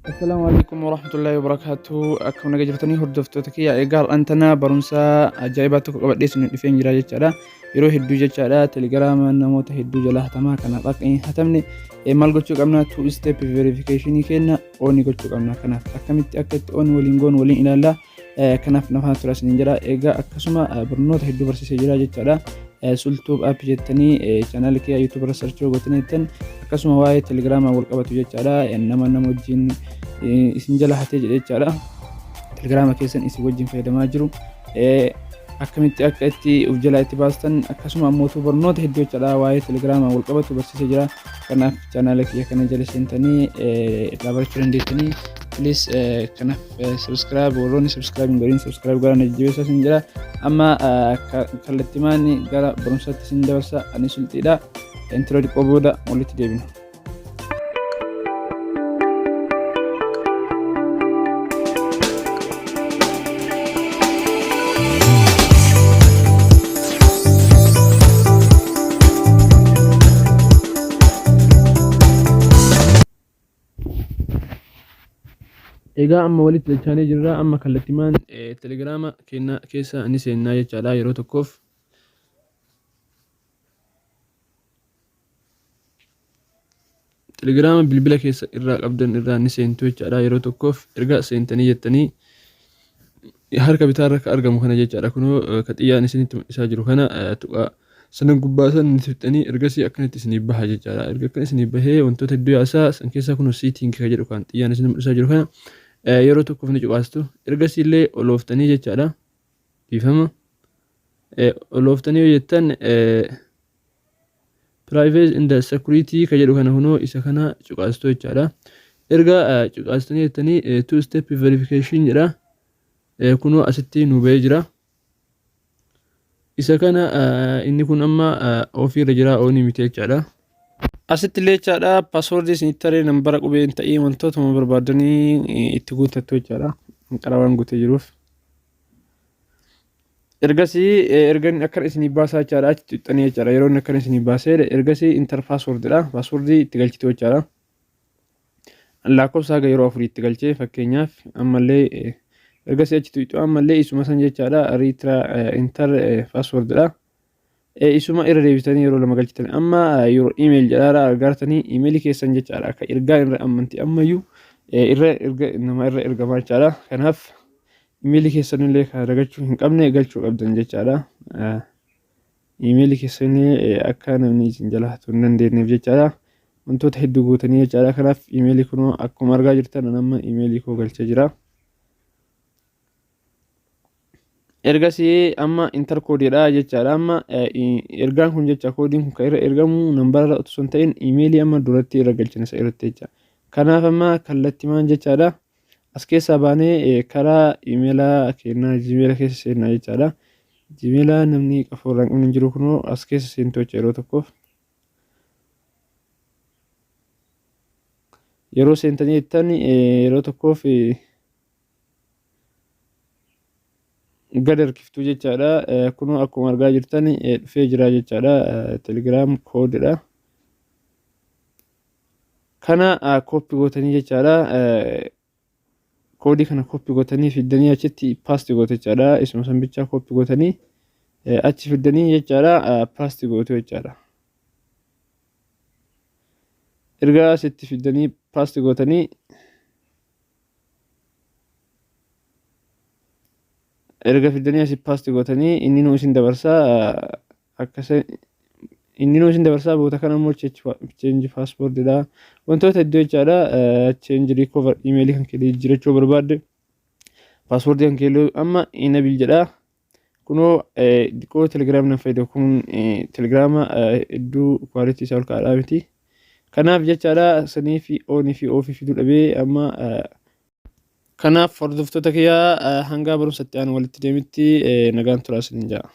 Assalaamu alaikum warahmatullahi wabarakatuh. Akkam naga jirtanii hordoftoota kiyya. Egaa har'aan tana barumsa ajaa'ibaa tokko qabadhee isin dhufeen jira jechaadha. Yeroo hedduu jechaadha telegiraama namoota hedduu jala hatamaa kanaaf akka hin hatamne maal gochuu qabna two step verification kenna on gochuu qabna. Kanaaf akkamitti akka itti on waliin goonu waliin ilaalla. Kanaaf na faana tura isiniin jedha. Egaa akkasuma barnoota hedduu barsiisee jira jechaadha. Sultuub app jettanii chaanaala kiyya YouTube irra sarchoo gootanii jettan akkasuma waa'ee telegiraamaa wal qabatu jechaadha. Nama nama wajjin isin jala hatee jedhe jechaadha. Telegiraama keessan isin wajjin fayyadamaa jiru. Akkamitti akka itti of jalaa itti baastan akkasuma ammoo barnoota hedduu jechaadha waa'ee telegiraamaa wal qabatu barsiisee jira. Kanaaf chaanaala kiyya kana jala seentanii irraa barachuu dandeettanii. Please kanaaf subscribe warroonni subscribe hin godhin subscribe godhaa na jajjabeessaa isin jira. Amma kallattimaan gara barumsaatti isin dabarsa ani sulxiidha. Intro xiqqoo booda walitti deebina. Egaa amma walitti dachaanee jirra. Amma kallattimaan telegiraama keenya keessa ni seennaa jechaadha yeroo tokkoof. Telegiraama bilbila keessa irraa qabdan irraa ni seentu jechaadha yeroo tokkoof. Erga seentanii jettanii harka bitaarra ka argamu kana jechaadha. Kunoo ka xiyyaan isinitti mul'isaa jiru kana tuqaa. Sana gubbaa san ni tuqxanii ergasii akkanatti isiniif baha jechaadha. Erga akkana isiniif bahee wantoota hedduu yaasaa san keessaa kunoo siitiin ka jedhu kan xiyyaan isin mul'isaa jiru kana yeroo tokkoof ni cuqaastu. Ergasii illee olooftanii jechaadha. Dhiifama. Olooftanii yoo jettan privacy and security ka jedhu kana kunoo isa kana cuqaastu jechaadha. Erga cuqaastanii jettanii two step verification jedha. Kunoo asitti nu bahee jira. Isa kana inni kun amma ofiirra jira oonii miti jechaadha. Asitti illee jechaadha paaswoordii isinitti taree nambara qubee hin ta'ii wantootuma barbaadanii itti guuttattu jechaadha. Qara waan guutee jiruuf. Ergasii erga inni akkana isinii baasaa jechaadha achi tuqxanii jechaadha yeroo inni akkana isinii baasee ergasii intar paaswoordidha paaswoordii itti galchitu jechaadha. Lakkoofsa haga yeroo afurii itti galchee fakkeenyaaf ammallee ergasii achi tuqxu ammallee isuma san jechaadha riitira intar paaswoordidha. Isuma irra deebitanii yeroo lama galchitan amma yeroo email jedhaara argaartanii emailii keessan jechaadha akka ergaa irra ammanti ammayyuu irra erga nama irra ergamaa jechaadha. Kanaaf emailii keessanillee kan dagachuu hin qabne galchuu qabdan jechaadha. Emailii keessanillee akka namni isin jala hatuu hin dandeenyeef jechaadha. Wantoota hedduu gootanii jechaadha. Kanaaf emailii kunoo akkuma argaa jirtan amma emailii koo galchee jira. Ergasii amma intar koodiidha jechaadha. Amma ergaan kun jecha koodiin kun kan irra ergamu nambarra otoo hin ta'in imeelii amma duratti irra galchine isa irratti jecha. Kanaaf amma kallattimaan jechaadha. As keessaa baanee karaa imeelaa keenyaa jiimeela keessa seennaa jechaadha. Jiimeela namni qafoo irraa hin qabne hin jiru kunoo as keessa seentu jecha yeroo tokkoof. Yeroo seentanii jettan yeroo tokkoof gad harkiftuu jechaadha. Kunoo akkuma argaa jirtan dhufee jira jechaadha. Telegram koodidha. Kana kooppi gootanii jechaadha. Koodii kana kooppi gootanii fiddanii achitti paasti gootu jechaadha. Isuma san bichaa kooppi gootanii achi fiddanii jechaadha. Paasti gootu jechaadha. Erga asitti fiddanii paasti gootanii erga fiddanii asii paasti gootanii inni nuu isin dabarsaa akkasa inni nuu isin dabarsaa boota kana immoo change passport dha wantoota hedduu jechaadha change recover email kan kee jijjiirachuu barbaadde paaspoortii kan kee amma enable jedha kunoo xiqqoo telegiraam nan fayyadamu kun telegiraama hedduu kwaalitii isaa ol ka'aadhaa miti. Kanaaf jechaadha sanii fi oonii fi oofii fiduu dhabee amma kanaaf hordoftoota kiyyaa hangaa barumsa itti aanu walitti deemitti nagaan turaa isiniin ja'a.